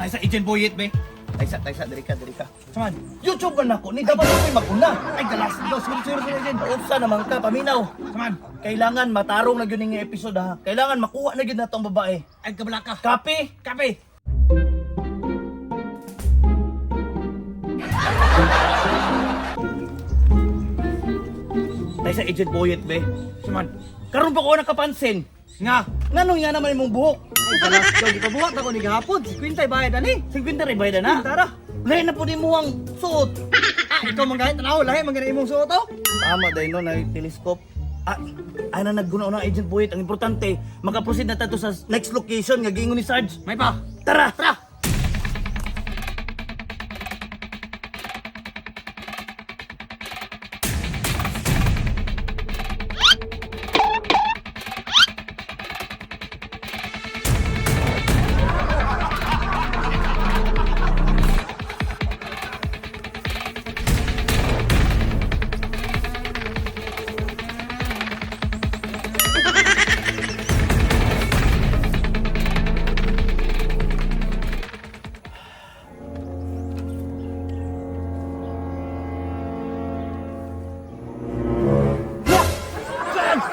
Tayo sa Agent Boyet, be. Taysa, taysa, diri ka, diri ka. Saman. YouTube man ako ni dapat ako'y maguna. Ay, galas. Go, sorry, sorry, sorry, Agent. Unsa naman ka, paminaw. Saman. Kailangan matarong na gyud ning episode ha. Kailangan makuha na gyud nato ang babae. Ay, kabala ka. Kape. Kape. Taysa Agent Boyet be. Saman. Karon pa ko nakapansin. Nga. Nganong nga naman imong buhok? Ay, galas. Go, gipabuhat ako ni gahapon. Si Quintay bayad ani. 50 rin bayad na. Tara. Lahi na po nimo ang suot. Ah, ikaw man gahit tanaw, lahi man gani imong suot oh. Tama dahil no, na telescope. Ah, ana nagguna na Agent Boyet. Ang importante, makaproceed na tato sa next location nga giingon ni Sarge. May pa. Tara! Tara! Sarge!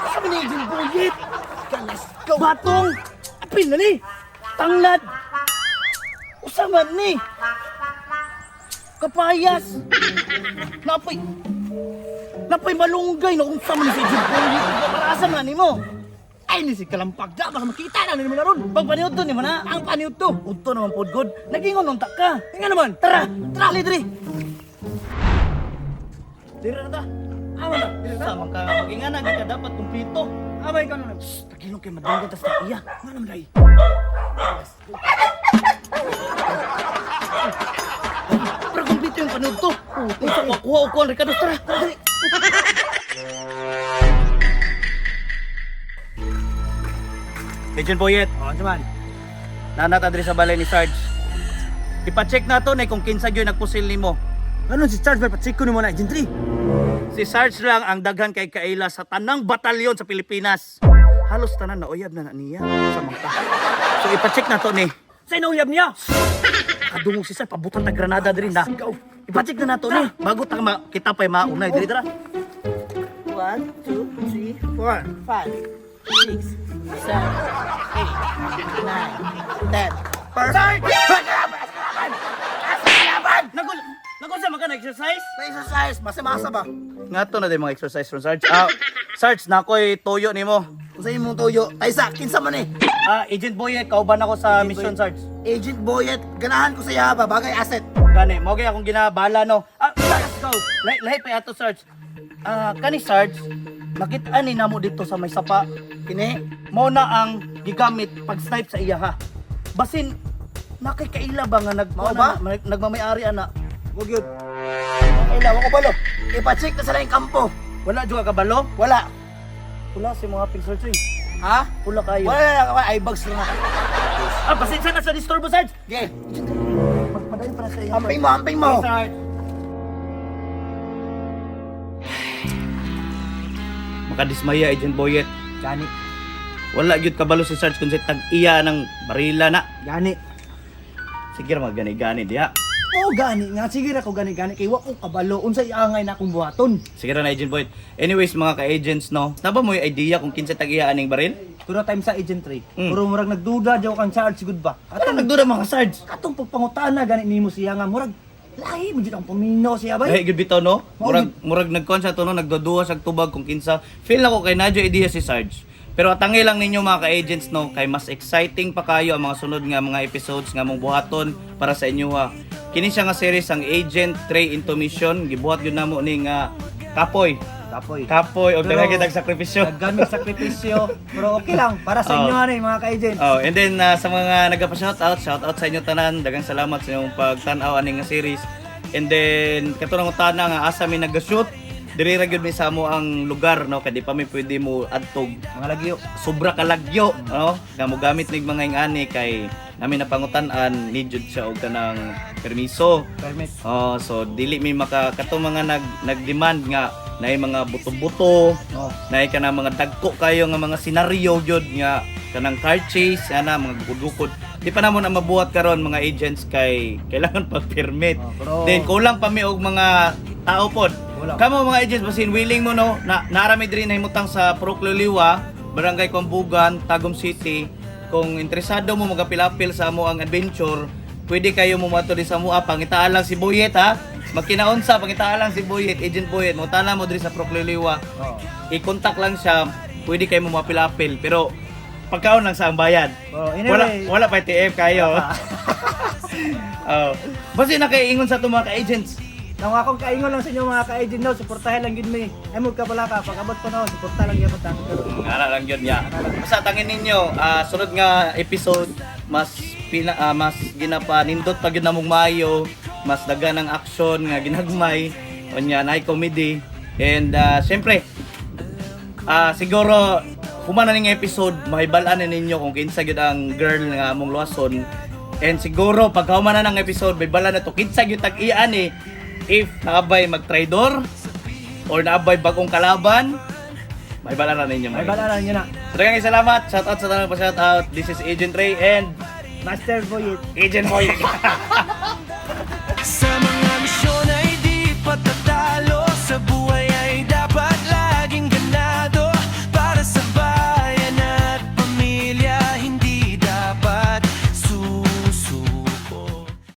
Asa man ni Agent Boyet? Galas. Go. Batong! Apil na ni! Tanglad! Usa man ni! Kapayas! Napay... Napay malunggay na unsa man ni si Agent Boyet. Para man nimo? Ay, ni si kalampag da baka makita na nimo na ron. Pagpaniod to ni mo na. Ang paniud to. Udto naman pod good. Nagingon unta ka. Nga naman. Tara, tara lidri. Diri na ta. Awa na. Dili na. Sa man ka magingana gyud ka dapat kumpleto. Awa ikaw na. Shh, tagilong kay madunggan tas na iya. Nga naman dai. Pero kumpleto yung panood to. Unsa ko kuha og kuan Ricardo tara. Tara dali. Agent Boyet, Oh, saman. nanata diri sa balay ni Sarge. Ipa-check na to ni kung kinsa gyud nagpusil nimo. Ano si Charles may patsiko nimo na Agent 3. Si Sarge lang ang daghan kay kaila sa tanang batalyon sa Pilipinas. Halos tanan na uyab na na niya sa mangka. So ipa-check na to ni. Sa inauyab niya. Kadungog si Sarge pabutan ta granada diri na. Ipa-check na nato ni bago ta ma kita pay maunay diri tara. 1, 2, 3, 4, 5, 6, 7, 8, 9, 10. Sarge! Nagul Nagul sa maka exercise? Exercise, masa-masa ba? Nga to na din mga exercise from Sarge. Ah, Sarge, nakoy toyo nimo. Kung sa imong toyo, ay sa kinsa man eh. Ah, Agent Boyet, kauban ako sa mission Sarge. Agent Boyet, ganahan ko sa iya ba, bagay asset. Gani, mo gyud akong ginabala no. Ah, Sarge, go. Lahi, lahi pa ato Sarge. Ah, kani Sarge, nakita ni namo dito sa may sapa. Kini, Mo na ang gigamit pag-snipe sa iya ha. Basin nakikaila ba nga nag Mao ba? Na, nagmamayari ana? mo gyud. Ay lawa ko balo. Ipa-check na sa laing kampo. Wala jud ka kabalo? Wala. Pula si mga ping Sarge. Eh. Ha? Pula kayo. Wala na lang ay bags na. Ah, pasensya na sa disturbo Sarge. Okay. Magpadayon para sa iya. Amping mo, amping mo. Sarge. Makadismaya Agent Boyet. Gani. Wala gyud kabalo si Sarge kung sa tag-iya ng barila na. Gani. Sige ra magani-gani diha. Oh, gani nga sige ra ko gani gani kay wa ko kabalo unsa iangay na akong buhaton. Sige ra na Agent Boyet. Anyways mga ka-agents no, naba mo yung idea kung kinsa tag-iya aning baril? Pero time sa Agent 3. Mm. Pero murag nagduda jaw kang Charles gud ba. Atong nagduda mga Sarge. Katong pagpangutan na gani nimo siya nga murag lahi mo jud ang paminaw siya bay. Ay, gud bitaw no. Mao Murag murag nagkon sa to no, nagduduwa sa tubag kung kinsa. Feel nako kay Nadyo idea si Sarge. Pero atangi lang ninyo mga ka-agents no, kay mas exciting pa kayo ang mga sunod nga mga episodes nga mong buhaton para sa inyo ha. Kini siya nga series ang Agent Trey into Mission, gibuhat gyud namo ni nga Kapoy. Kapoy. Kapoy og Pero- daghan kitag sakripisyo. Naggamit sakripisyo pero okay lang para sa inyo Oh. ani mga ka-agents. Oh, and then sa mga nagpa-shoutout, shoutout sa inyo tanan. Daghang salamat sa inyong pagtan-aw ani nga series. And then katong tana nga asa mi nag-shoot, diri ra gyud mi sa amo ang lugar no kay di pa mi pwede mo adtog Mga lagyo. sobra kalagyo no nga mo gamit nig mga ingani kay namin napangutan-an ni jud siya og kanang permiso. Permit. Oh, so dili mi maka katong mga nag nag-demand nga Naay mga buto-buto, Oh. naay kanang mga dagko kayo nga mga senaryo gyud nga kanang car chase ana, mga gukod-gukod. Di pa namo na mabuhat karon, mga agents, kay kailangan pag permit. Oh, pero- Then kulang pa mi og mga tao pod. Kulang. Kamo, mga agents, basin willing mo, no, na naarami diri nahimutang sa Purok Liwliwa, Barangay Kwambugan, Tagum City. Kung interesado mo magapilapil sa amo ang adventure, pwede kayo mumato di sa mua. Pangitaan lang si Boyet, ha. Magkinaunsa, pangitaan lang si Boyet, Agent Boyet. Mutana mo diri sa Purok Liwliwa. Oh. I-contact lang siya, pwede kayo mumapilapil. Pero pagkaon lang sa ang bayad. Oh, Wala anyway, wala pa TF kayo. Oh. Basta nakaingon sa ato, mga ka-agents. Nang akong kaingon lang sa inyo, mga ka-agent, no, suportahan lang gid mi. Ay mo ka pala ka pag abot pa no, suporta lang gyud ta. Ara lang yun niya. Basta tangin ninyo, sunod nga episode, mas ginapanindot pa gyud namong maayo, mas dagan ang action nga ginagmay, unya naay comedy and syempre siguro human na ning episode, mahibal-an na ninyo kung kinsa gyud ang girl nga among luwason. And siguro pag human na ng episode, mahibal-an na to kinsa gyud tag-ian eh, if naabay magtraidor or naabay bagong kalaban, mahibal-an na ninyo, mga Ay bala lang yun na. So, daghang salamat. Shout out sa tanang pa shout out. This is Agent Ray and Master Boyet. Agent Boy.